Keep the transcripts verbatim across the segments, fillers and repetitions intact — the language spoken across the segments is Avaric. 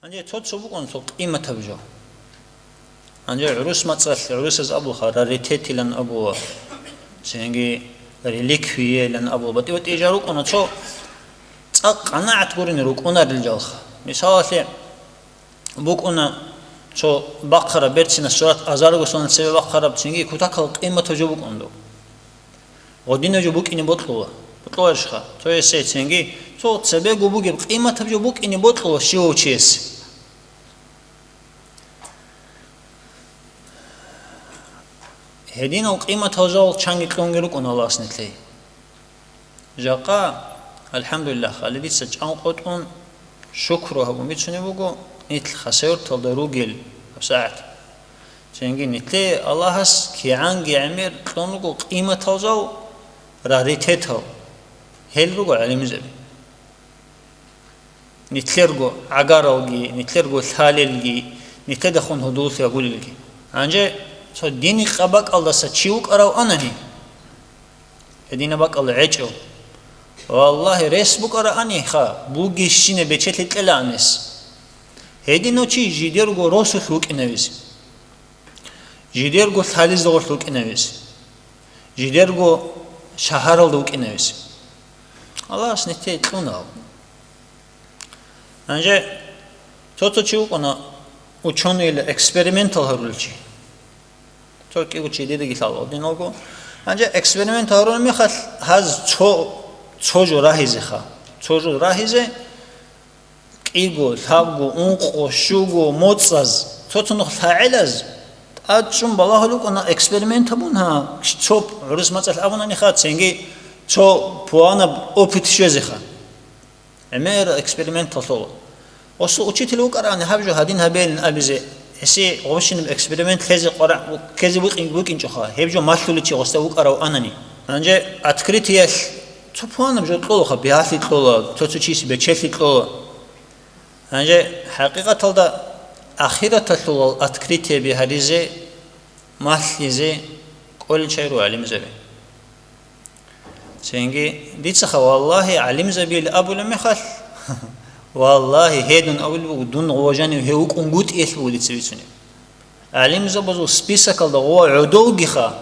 Гьанже цо-цо букӀун цо къиматаб жо. Гьанже гӀурус мацӀалъ, гӀурусаз абулха, раритетилан абула, цинги реликвиялан абула. БатӀи-батӀи жал рукӀуна, цо цӀакъ къанагӀат гурони рукӀунарел жалха. Мисалалъе, букӀуна цо бахъараб берцинаб сурат, азарго соналъ цебе бахъараб, цинги кутакал къиматаб жо букӀун доб. Гъодинаб жо букӀине бокьула. Бокьуларищха? Цо эсецинги, цо цебего бугеб къиматаб жо букӀине бокьула щивав чиясе. Гьединал къиматал жал чанги кьунги рукӀун Аллагьас нилъее. Жакъа, алхӀамдулиллагь, хали дица чӀанкъотӀун шукру гьабун бицунеб буго, нилъ хасавюрталда ругел гьабсагӀат. Цинги нилъее Аллагьас кигӀанги гӀемер кьун руго къиматал жал, раритетал. Гьел руго гӀалимзаби. Нилъерго гӀагаралги, нилъерго лъалелги, нилъедахун гьудуллъи гьабулелги. Гьанже цо динихъа бакӀалдаса чи вукӀарав анани, гьединаб бакӀалда гӀечӀев. Валлагьи, рес букӀарааниха, бугищине бечелъи кьелаанес. Гьединав чи жидерго росулъ вукӀинавизе, жидерго лъализда гъорлъ вукӀинавизе, жидерго шагьаралда вукӀинавизе. Аллагьас нилъее кьуна. Гьанже цо-цо чи вукӀуна учёныйила экспериментал гьарулев чи. Цо кӀиго чи дидаги лъала гьединалго. Гьанже эксперимент гьарураб мехалъ гьаз цо, цо жо рагьизеха. Цо жо рагьизе кӀиго, лъабго, ункъо, щуго, моцӀаз, цо-цо нух лъагӀелаз тӀад чӀун балагьулев вукӀуна эксперимент гьабун, гьа, цо гӀурус мацӀалъ абунаниха, цинги цо пуанаб опыт щвезеха. ГӀемер эксперименталъула. Гъосул учитель вукӀараани гьаб жо гьадин гьабеилин абизе, гьесие гъобщинаб эксперимент лъезе къварагӀ-, ккезе букӀин-, букӀинчӀоха, гьеб жо малъулев чи гъосда вукӀарав анани. Гьанже открытиялъ цо пуанаб жо кьолаха, бигьалъи кьола, цо-цо чиясе бечелъи кьола. Гьанже хӀакъикъаталда ахираталъулал открытияби гьаризе, малъизе кӀолел чагӀи руго гӀалимзаби. Цинги дицаха, валлагьи, гӀалимзабиил абулеб мехалъ, валлагьи, гьедун абулеб буго, дун гъов жанив гьев вукӀунгутӀиялъ буго дица бицунеб. ГӀалимзабазул списокалда гъов гӀодовгиха,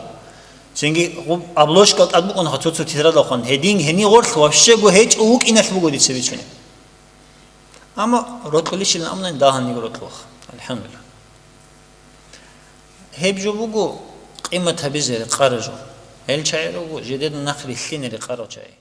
цинги гъуб обложкал тӀад букӀунаха цо-цо тетрадалхъан, гьедин гьенив гъорлъ вообще-го гьечӀев вукӀиналъ буго дица бицунеб. Амма рокьулищилан абунани дагьанниги рокьулаха. АлхӀамдулиллагь. Гьеб жо буго къимат гьабизе рекъараб жо. Гьел чагӀи руго жидеда нахъ рилълъине рекъарал чагӀи.